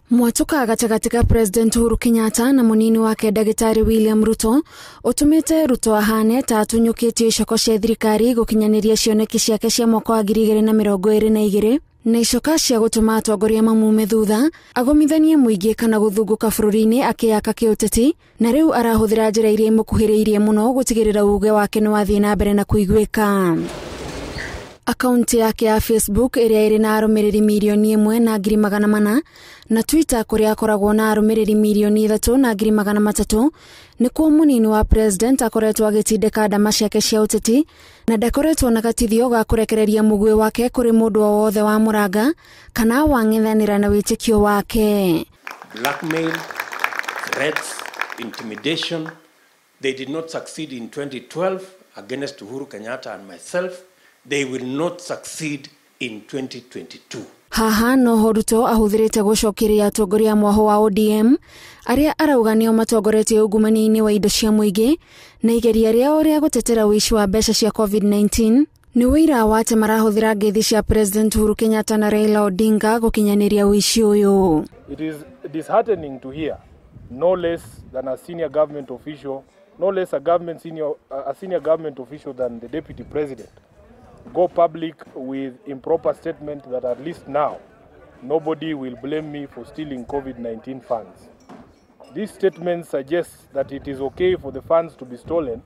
Mwatuka gatagatĩ ka President Uhuru Kenyatta na munini wake Ndagĩtarĩ William Ruto ũtũmĩte Ruto ahane ta atunyũkĩtio icoko cia thirikari gũkinyanĩria cioneki ciake cia mwaka wa 2022 na icoka cia gũtũma atongoria mamume thutha agomithanie mũingĩ kana gũthungũka bũrũri-inĩ akĩyaka kĩũteti na rĩu arahũthĩra njĩra iria imũkuhĩrĩirie mũno gũtigĩrĩra uge wake nĩ wathiĩ na mbere na kũiguĩka. Akaunti yake ya Facebook ĩrĩa ĩrĩ na arũmĩrĩri 1,400,000 na Twitter kũrĩa akoragwo na arũmĩrĩri 3,300,000 nĩkuo mũnini wa president akoretwo agĩtindĩka ndama ciake cia ũteti na ndakoretwo na gatithio ga kũrekereria mũguĩ wake kũrĩ mũndũ o wothe wa mũranga kana wang'ethanĩra na wĩtĩkio wake. Blackmail, threats, intimidation. They did not succeed in 2012 against Uhuru Kenyatta and myself. They will not succeed in 2022. Haha noho Ruto ahũthĩrĩte gũcokeria atongoria mwaho wa ODM arĩa arauga nĩo matongoretie ungumania-inĩ wa indo cia mũingĩ na igeria rĩao rĩa gũtetera ũici wa mbeca cia COVID-19 nĩ ũira wa atĩ marahũthĩra ngeithi cia President Uhuru Kenyatta na Raila Odinga gũkinyanĩria ũici ũyũ. It is disheartening to hear no less than a senior government official, no less a government senior, a senior government official than the deputy president go public with improper statement that at least now nobody will blame me for stealing COVID-19 funds. This statement suggests that it is okay for the funds to be stolen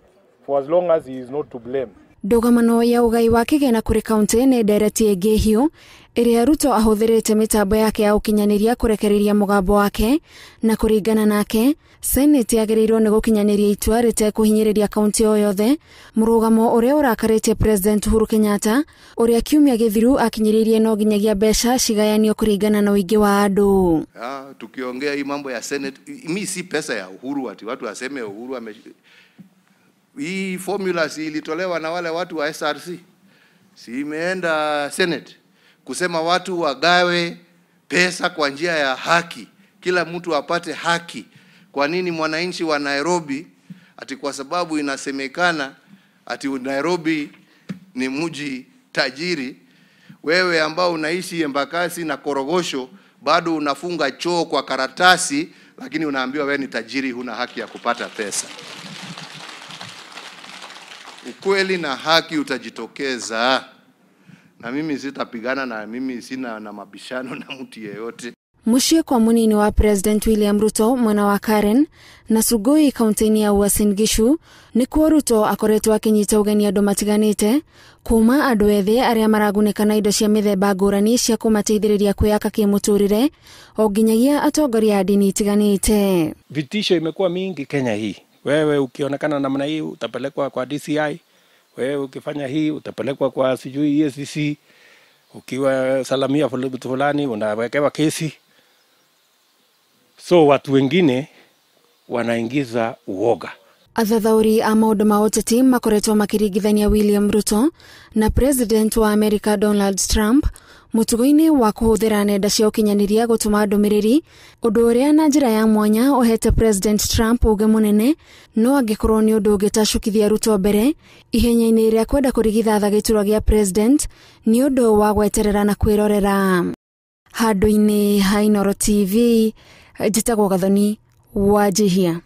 for as long as he is not to blame. Ndũgamano ya ũgai wa kĩgĩna kũrĩ kaunti nĩ ndereti ĩngĩ hiũ ĩrĩa Ruto ahũthĩrĩte mĩtambo yake ya ũkinyanĩria kũrekereria mũgambo wake na kũringana nake Senate yagĩrĩirwo nĩ gũkinyanĩria itua rĩtekũhinyĩrĩria kaunti o yothe mũrũgamo ũrĩa ũrakarĩtie President Uhuru Kenyatta ũrĩa kiumia gĩthiru akinyĩrĩirie no nginyagia mbeca cigayanio kũringana na ũingĩ wa andũ. Tukiongea hii mambo ya Senate, mi si pesa ya Uhuru ati watu waseme Uhuru ame. Hii formula si ilitolewa na wale watu wa SRC, si imeenda Senate kusema watu wagawe pesa kwa njia ya haki, kila mtu apate haki. Kwa nini mwananchi wa Nairobi ati kwa sababu inasemekana ati Nairobi ni mji tajiri, wewe ambao unaishi Embakasi na Korogosho bado unafunga choo kwa karatasi, lakini unaambiwa wewe ni tajiri, huna haki ya kupata pesa? Ukweli na haki utajitokeza, na mimi sitapigana, na mimi sina na mabishano na mtu yeyote. Muciĩ kwa munini wa President William Ruto mwena wa Karen na Sugoi kaunti-inĩ ya Uasin Gishu nĩkuo Ruto akoretwo akĩnyita ũgeni andũ matiganĩte kuma andũ ethĩ arĩa maragunĩka na indo cia mĩthemba ngũrani cia kũmateithĩrĩria kwĩyaka kĩmũtũrĩre o nginyagia atongoria a ndini itiganĩte. Vitisho imekuwa mingi Kenya hii. Wewe ukionekana namna hii utapelekwa kwa DCI, wewe ukifanya hii utapelekwa kwa sijui EACC, ukiwa salamia fulani unawekewa kesi. So watu wengine wanaingiza uoga. Athathauri a maũndũ ma ũteti makoretwo makĩringithania William Ruto na President wa America Donald Trump mũtugo-inĩ wa kũhũthĩra nenda cia ũkinyanĩria gũtũma ndũmĩrĩri, ũndũ ũrĩa na njĩra ya mwanya ũhete President Trump ũge mũnene, no angĩkorwo nĩ ũndũ ũngĩtacũkithia Ruto mbere ihenya-inĩ rĩa kwenda kũrigithatha gĩturwa gĩa President nĩ ũndũ wa gweterera na kwĩrorera. Handũ-inĩ ha Inooro TV, njĩtagwo Gathoni Wanjihia.